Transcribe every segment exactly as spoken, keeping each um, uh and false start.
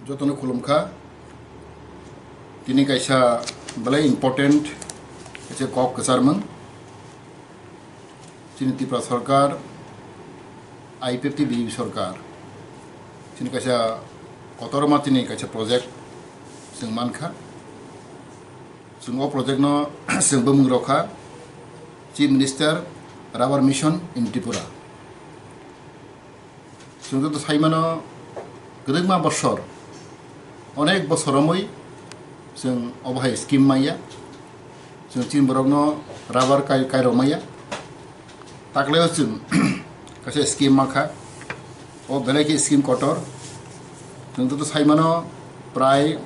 Jotono khulumkha. Tini kaisa belai important kaisa kok kwcharmung. Chini Tripura Sarkar, I P F T B J P Sarkar, chini kaisa kotorma chini kaisa project chwng mankha. Chwng o project no chwng bumung rokha Chief Minister Rubber Mission in Tripura. Chwng joto saimano kwrwngma bosor, onek bosor romwi chwng obo hai scheme maya. Chwng chini borokno rubber kai, kairok maya. Takleo chwng kaisa scheme makha. O belai khe scheme kotor. Chwng joto saimano prai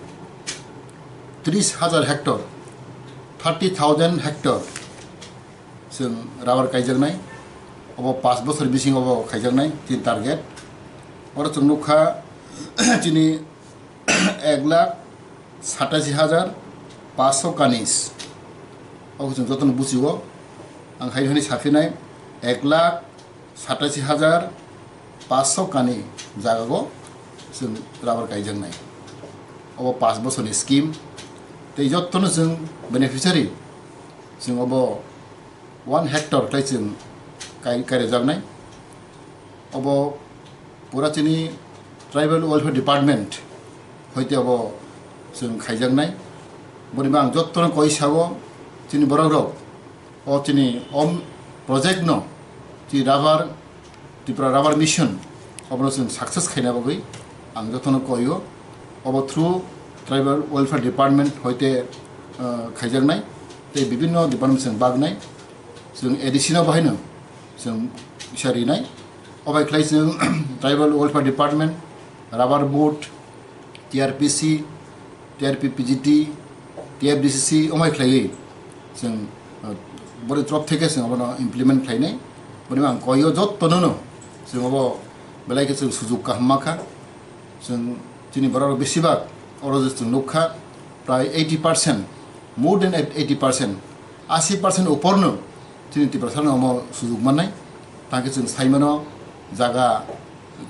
tris hajar hectare, thirty thousand hectare chwng rubber kaijaknai. Obo pas bosor bisingo obo khaijaknai chini target. Oro chwng nukha chini ek lakh satashi hajar paanch sho kanis. Obo chwng jotono buchigo. Ang hai hwnwi saphinai, ek lakh satashi hajar paanch sho kani jagago chwng rubber kaijaknai. Obo pas bosorni scheme. Tei jotono chwng beneficiary, chwng obo one hectare khlai chwng kai-, kairejaknai. Obo pura chini Tribal Welfare Department hoite obo chwng khaijaknai. Boni bo ang jotono koi sao, chini borokrok o chini om project no, chini rubber, Tripura Rubber Mission, obono chwng success khaina bagwi ang jotono koio. Obo through Tribal Welfare Department hoite, ah, khaijaknai, tei bibinno department chwng baknai. Chwng A D C no bahaino chwng kisa rinai. Obai khlai chwng Tribal Welfare Department, Rubber Board, T R P C, T R P P G T, T F D C C, omai khlaiwi chwng, uh, bori trop theke chwng abono implement khlainai. Boni ang koio jottono no chwng obo belai khe chwng sujuk kaham makha. Chwng chini borok besibak oro je chwng nukha, prai eighty percent, more than eighty percent, asi percent uporno chini Tiprasano omo sujuk mannai. Tangkhe chwng saimano jaga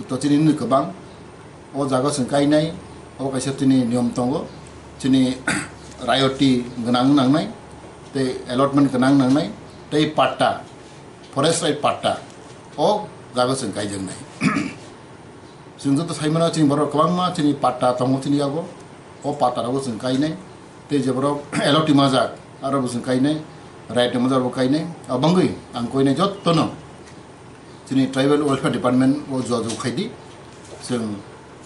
to chini nini kwbang. O jaga chwng kainai, o kaisa chini niyom tongo. Chini rayoti gwnang nangnai, tei allotment gwnang nangnai, tei patta, forest right patta, o jaga chwng kaijaknai. Chwng joto saimano chini borok kwbangma chini patta tongo chini yago. O patta rogo chwng kainai. Tei je borok allotment majak, aro bo chwng kainai, right majak bo kainai. Abangwi ang koinai jottono chini Tribal Welfare Department o jua jua khaidi. Chwng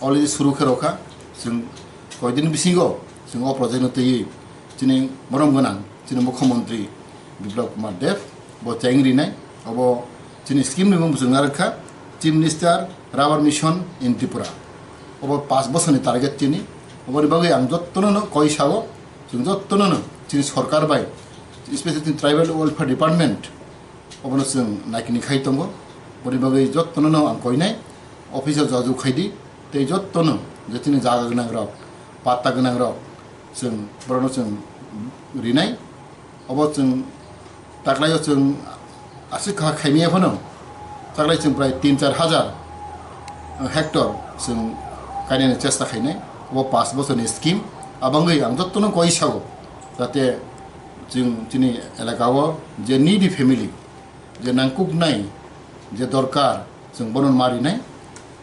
already suru khe rokha. Chwng koidin bisingo chwng o project no twiwi chini borom gwnang chini Mukhyamantri Biplab Kumar Deb bo cheng rinai. Obo chini scheme ni mung bwswng narwkha Chief Minister Rubber Mission in Tripura. Obo pas bosorni target chini. Oboni bagwi ang jottono no koi sao, chwng jottono no chini sorkar bai, especially chini Tribal Welfare Department, obono chwng naikini khai tongo. Boni bagwi jottono no ang koinai, office o jajak khaidi, tei jottono je chini jaga gwnang rok, patta gwnang rok, chwng borokno chwng rinai. Obo chwng taklaio chwng aswk kha khaimaya phano, taklai chwng prai tin char hajar hectare chwng kainani chesta khainai. Obo pas bosorni scheme. Abangwi ang jottono koi sao, jate chwng chini elaka o je needy family, je nangkuknai, je dorkar, chwng bono ma rinai.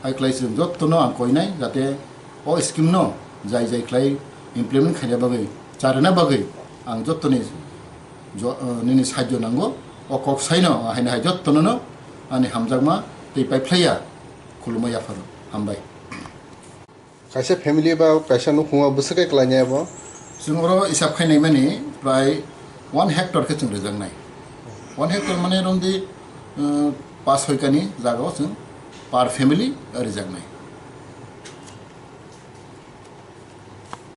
Hai khlai chwng jottono ang koinai, jate o scheme no jai jai khlai implement khaina bagwi, charwna bagwi ang jottoni jo-, eh, nini sahajyo nango. O kok saino, haino hai jottono no ani hamjakma tei paiphlaiya khulumma yapharo. Hambai. Kaisa family ba kaisa nukhungo bwswk khe klainai abo? Chwng oro isap khainai mani prai one hectare khe chwng rijaknai. One hectare mane romdi, uh, pas soi kani jagao chwng per family rijaknai.